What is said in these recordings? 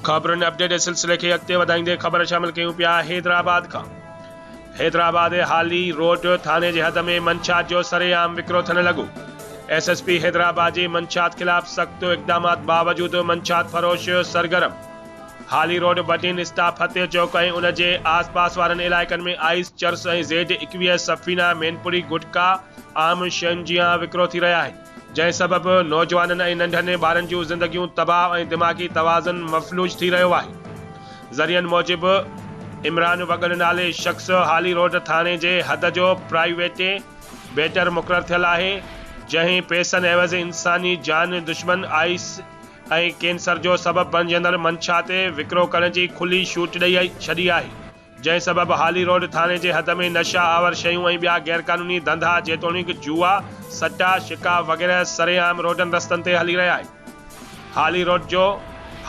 خبرن اپڊيٽ جي سلسلي کي اڳتي وڌائيندي خبر شامل ڪيون پيا حيدرآباد کان حيدرآباد هالي روڊ ٿاڻي جي حد ۾ منشيات جو سرعام وڪرو ٿيڻ لڳو ايس ايس پي حيدرآباد جي منشيات خلاف سخت اقدامات باوجود منشيات فروش سرگرم هالي روڊ بدين اسٽاپ فتح چوڪ ۽ ان جي آس پاس وارن علائقن ۾ آئس چرس ۽ زيڊ 21 سفينا مينپوري گٽڪا عام شين جيان وڪرو ٿي رهيا آهن. جنهن سبب نوجوانن ۽ ننڍن ٻارن جون زندگيون تباهه ۽ دماغي توازن مفلوج ٿي رهيو آهي. ذريعن موجب عمران وڳڻ نالي شخص هالي روڊ ٿاڻي جي حد جو پرائيويٽ بيٽر مقرر ٿيل آهي، جنهن پئسن عيوض انساني جان دشمن آئس ۽ ڪينسر جو سبب بڻجندڙ منشيات وڪرو ڪرڻ جي کلي ڇوٽ ڏئي ڇڏي آهي. جنهن سبب هالي روڊ ٿاڻي جي حد ۾ نشا آور شيون ۽ ٻيا غيرقانوني ڌنڌا جيتوڻيڪ جوا، سٽا، شڪا وغيره سرعام روڊن رستن تي هلي رهيا آهن. هالي روڊ جو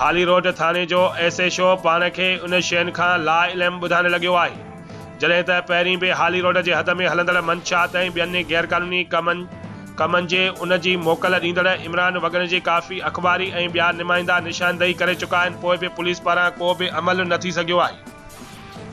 هالي روڊ ٿاڻي جو ايس ايڇ او پاڻ کي ان شين کان لاعلم ٻڌائڻ لڳيو آهي. جڏهن ته پهرين به هالي روڊ جي حد ۾ هلندڙ منشيات ۽ ٻين غيرقانوني ڪمن ڪمن جي ان جي موڪل ڏيندڙ عمران وڳڻ جي ڪافي اخباري ۽ ٻيا نمائندا نشاندهي ڪري چڪا آهن پوء به پوليس پاران ڪو به عمل نه ٿي سگهيو آهي.